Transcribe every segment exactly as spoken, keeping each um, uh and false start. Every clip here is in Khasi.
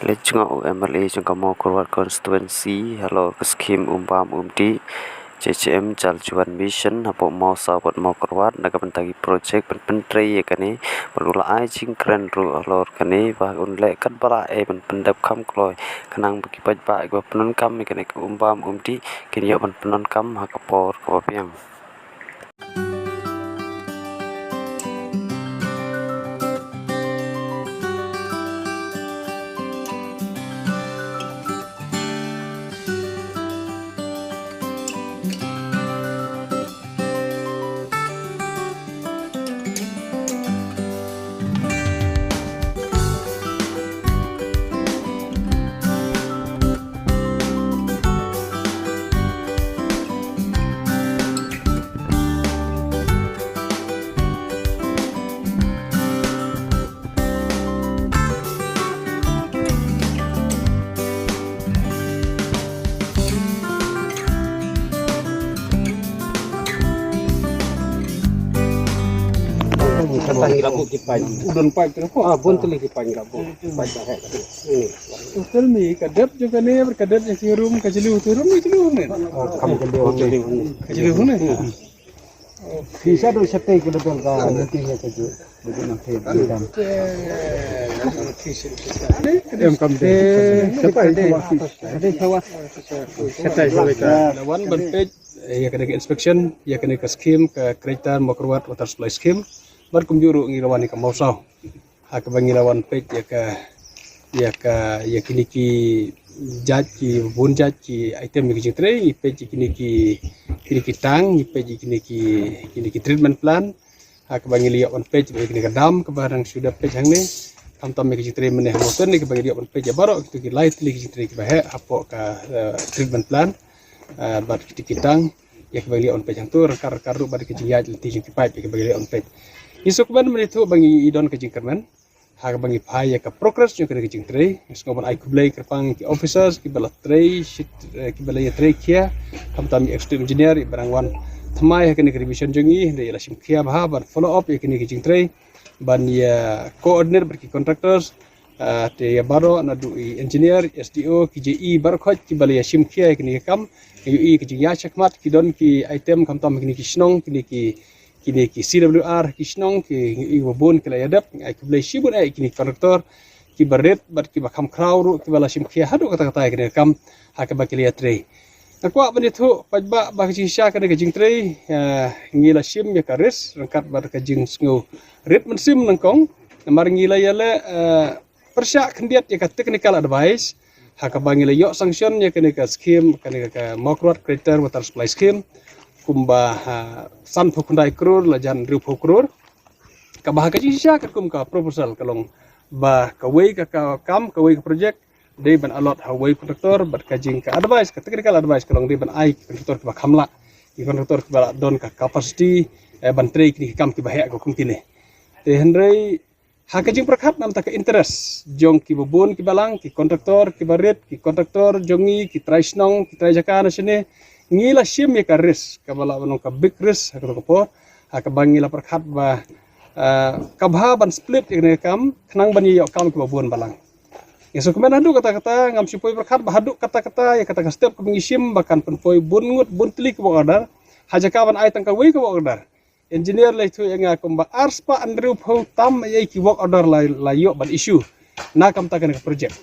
Leit jngoh u M L A jong ka Mawkyrwat constituency halor ka skhim Um Bam Um Dih, J J M Jal Jeevan Mission hapoh Mawsaw bad Mawkyrwat na ka bynta ki projek ban pyntrei ïa kane, bad u la ai jingkren ruh halor kane ba un leh katba lah eh ban pyndep kham kloi khnang ba ki paidbah kiba pyndonkam ïa kane ka Um Bam Um Dih kin ïoh ban pyndonkam ha ka por kaba biang. Kata ngi la buh ki paip. U don paip tu ko. Ah, bun tylli ki paip ngi la buh. Paip dah hai. Ini. Hotel ni ka dep jong kane, ka dep jong ki room, ka jylliew tu room ni jylliew ni. Oh, kam jylliew ni. Ka jylliew ni. Ki sa do sate ki dep ka nanti ya ka ju. Begitu nanti. Em kam de. Sate ki wa. Sate ki wa. Sate ki wa. Wan ban peit ïa kane ka inspection, ïa kane ka scheme, ka Greater Mawkyrwat Water Supply Scheme. Bad kumjuh ruh ngi la wan ïa ka Mawsaw. Ha kaba ngi la wan peit ïa ka, ïa ka, ïa kine ki jait, ki bun jait ki item ïa ki jingtrei, ngi peit ïa kine ki, kine ki tank, ngi peit ïa kine ki, kine ki treatment plant. Ha kaba ngi la ïoh wan peit ïa kine ka dam kaba dang shu dep peit hangne. Khamtam ïa ki jingtrei mynne ha Mawten, kaba ngi la ïoh wan peit ïa baroh kito ki lai tylli ki jingtrei kiba heh hapoh ka, eh, treatment plant. Ah, bad kito ki tank, ïa kaba ngi la ïoh wan peit hangto, ryngkat ryngkat ruh bad ka jingïaid lynti jong ki paip, ïa kaba ngi la ïoh wan peit. Ngi sngewkmen mynta ba ngi don ka jingkyrmen ha kaba ngi phai ïa ka progress jong kane ka jingtrei. Ngi sngewbha ban ai khublei kyrpang ki officers kiba la trei shit, eh, kiba la ïatrei khia, khamtam ïa executive engineer iba dang wan thymmai ha kane ka division jong ngi, hynrei la shim khia bha ban follow up ïa kane ka jingtrei, ban ïa coordinate bad ki contractors. Ah, te ïa baroh naduh i engineer, S D O, ki J E, baroh khoit kiba la ïa shim khia ïa kine ki kam. Ïohi ka jingïaid shakhmat, ki don ki item khamtam kine ki shnong, kine ki, kine ki C W R ki shnong, ki ïohi ba bun ki la ïa dep, ai khublei shibun eh ïa kine ki contractor kiba rit bad kiba kham khraw ruh kiba la shim khia haduh katta katta ïa kine ki kam ha kaba ki la ïatrei. Nga kwah ban ïathuh paidbah ba ka jingshisha kane ka jingtrei, eh, ngi la shim ïa ka risk ryngkat bad ka jingsngew rit mynsiem nyngkong. Namar ngi la ïaleh, eh, pyrshah khyndiat ïa ka technical advice ha kaba ngi la ïoh sanction ïa kane ka scheme, kane ka Mawkyrwat Greater Water Supply Scheme, kumba, ha, sanphew khyndai klur la jan hynriewphew klur. Kaba ha ka jingshisha katkum ka proposal ka long ba kawei ka, ka kam, kawei ka project dei ban allot ha uwei u contractor, bad ka jing ka advice, ka technical advice ka long dei ban ai ki contractor kiba kham lah, ki contractor kiba lah don ka capacity, eh, ban trei kine ki kam kiba heh kum kine. Te hynrei ha ka jingpyrkhat namar ka interest jong kiba bun kiba lang, ki contractor kiba rit, ki contractor jong ngi, ki trai shnong, ki trai jaka na shane, ngi la shim ïa ka risk kaba lah ban long ka big risk ha kato ka por, ha kaba ngi la pyrkhat ba, ah, ka bha ban split ïa kane ka kam khnang ban ïoh kam kiba bun balang. Ngi sngewkmen haduh katta katta, ngam shu poi pyrkhat ba haduh katta katta ïa kata ka step kaba ngi shim ba kan pynpoi bun ngut bun tylli ka work order ha jaka ban ai tang kawei ka work order. Engineer la ïathuh ïa nga kumba arspah hynriewphew tam ei ei ki work order la, la ïoh ban issue na ka bynta kane ka project.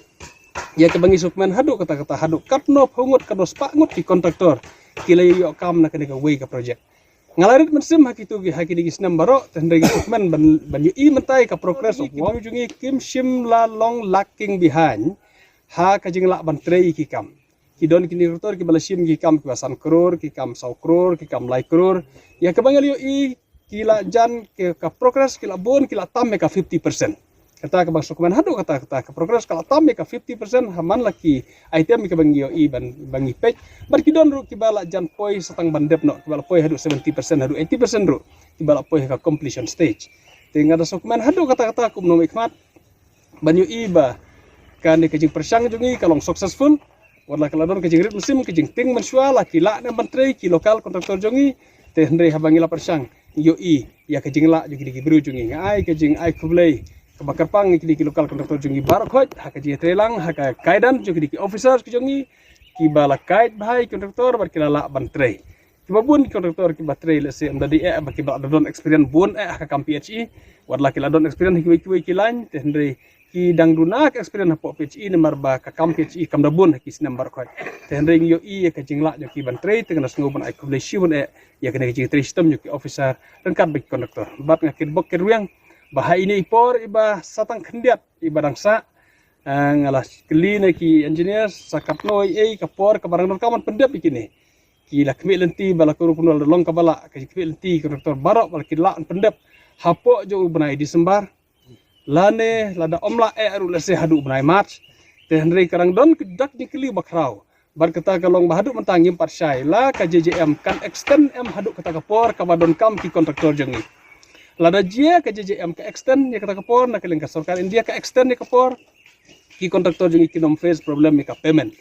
Ïa kaba ngi sngewkmen haduh katta katta, haduh katno phew ngut, katno spah ngut ki contractor ki la ïoh kam na kane kawei ka project. Nga la rit mynsiem ha kito ki, ha kine ki snem baroh, te hynrei ngi sngewkmen ban, ban ïohi mynta ïa ka progress of work jong ngi kim shym la long lacking behind ha ka jinglah ban trei ki kam. Ki don ki contractor kiba la shim ki kam kiba san klur, ki kam saw klur, ki kam lai klur. Ïa kaba ngi la ïohi ki la jan ki, ka progress ki la bun, ki la tam ïa ka fifty percent. Kata kaba sngewkmen haduh katta katta, ka progress ka la tam ïa ka fifty percent ha man la ki item kiba ngi ïohi ban, ba ngi peit. Bad ki don ruh kiba la jan poi sa tang ban dep noh, kiba la poi haduh seventy percent, haduh eighty percent ruh kiba la poi ha ka completion stage. Te nga da sngewkmen haduh katta katta kum u nongmihkhmat ban ïohi ba kane ka jingpyrshang jong ngi ka long successful. Wat la ka la don ka jingrit mynsiem, ka jingtieng mynshuwa, la ki lah ne ban trei ki local contractor jong ngi. Te hynrei haba ngi la pyrshang ïohi ïa ka jinglah jong kine ki briew jong ngi, nga ai ka jingai khublei Kaba kyrpang ïa kine ki local contractor jong ngi baroh khoit ha ka jingïatreilang ha ka kaidan jong kine ki officers ki jong ngi, kiba la kait bha ïa ki contractor bad ki la lah ban trei. Kiba bun ki contractor kiba trei lehse ym da dei eh ba kiba la don experience bun eh ha ka kam P H E. Wat la ki la don experience ha kiwei kiwei ki line, te hynrei ki dang duna ka experience hapoh P H E namar ba ka kam P H E kam da bun ha ki snem baroh khoit. Te hynrei ngi ïohi ïa ka jinglah jong ki ban trei, te nga sngew ban ai khublei shibun eh ïa kane ka jingtrei shitom jong ki officer ryngkat bad ki contractor. Bad nga kyrpad kyrwiang ba ha ine i por iba sa tang khyndiat iba dang sah, ah, nga la kylli na ki engineer sa katno ei ei ka por kaba dang donkam ban pyndep ïa kine. Ki la khmih lynti ba la ka ruh pynlong long kaba lah, ka khmih lynti ki contractor baroh ba la ki lah ban pyndep hapoh jong u bnai December. Lane lada ym lah eh ruh lehse haduh u bnai March. Te hynrei ka dang don ka dak jingkylli ba khraw. Bad kata ka long ba haduh mynta ngim pat shai la ka J J M kan extend em haduh kata ka por kaba donkam ki contractor jong ngi. Lada jia ka J J M ka extend ïa kata ka por, na ka liang ka sorkar India ka extend ïa ka por, ki contractor jong ngi kin ym face problem ïa ka payment.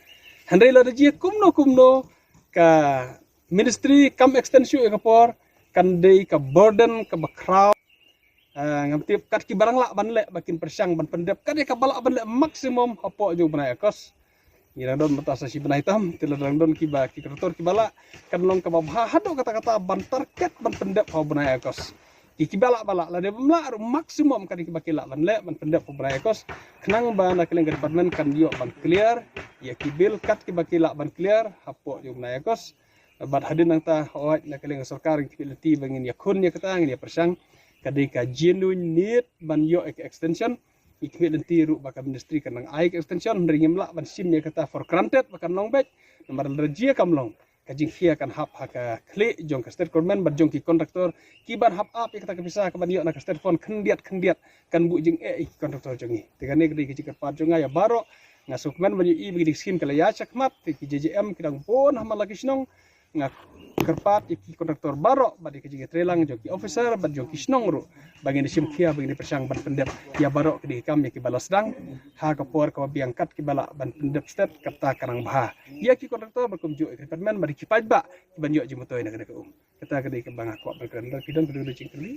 Hynrei lada jia kumno kumno ka ministry kam extend shuh ïa ka por, kan dei ka burden kaba khraw. Ah, ngam tip kat kiba dang lah ban leh ba kin pyrshang ban pyndep kat ïa kaba lah ban leh maximum hapoh jong u bnai August. Ngi dang don mynta sa shi bnai tam, te lada dang don kiba ki contractor kiba lah, kan long kaba bha haduh katta katta ban target ban pyndep ha u bnai August. Ki kiba lah ba lah, lane bym lah ruh maximum kat ïa kiba ki lah ban leh ban pyndep ha u bnai August. Khnang ba na ka liang ka department kan ïoh ban clear ïa ki bill kat kiba ki lah ban clear hapoh jong u bnai August. Bad hadien nangta, hooid, na ka liang ka sorkar ngi khmih lynti ba ngin ïakhun ïa kata, ngin ïapyrshang. Ka dei ka genuine need ban ïoh ïa ka extension. Ngi khmih lynti ruh ba ka ministry kan nang ai ka extension, hynrei ngim lah ban shim ïa kata for granted ba kan long beit. Namar lada jia kam long, ka jingkhia kan hap ha ka khlieh jong ka state government bad jong ki contractor kiban hap ap ïa kata ka pisa kaban ïoh na ka state fund khyndiat khyndiat, kan buh jingeh ïa ki contractor jong ngi. Te kane ka dei ka jingkyrpad jong nga ïa baroh. Nga sngewkmen ban ïohi ba kine ki skim ki la ïaid shakhmat, te ki J J M ki dang bun ha man la ki shnong. Nga kyrpad ïa ki contractor baroh bad ïa ka jingïatreilang jong ki officer bad jong ki shnong ruh ba ngin ïa shim khia, ba ngin ïa pyrshang ban pyndep ïa baroh kine ki kam ïa kiba la sdang ha ka por kaba biang kat kiba lah ban pyndep stet, kata ka nang bha ïa ki contractor bad kumjuh ïa ki department bad ïa ki paidbah kiban ïoh jingmyntoi na kane ka um. Kata ka dei kaba nga kwah ban kren. Lada ki don ka dei ka jingkylli.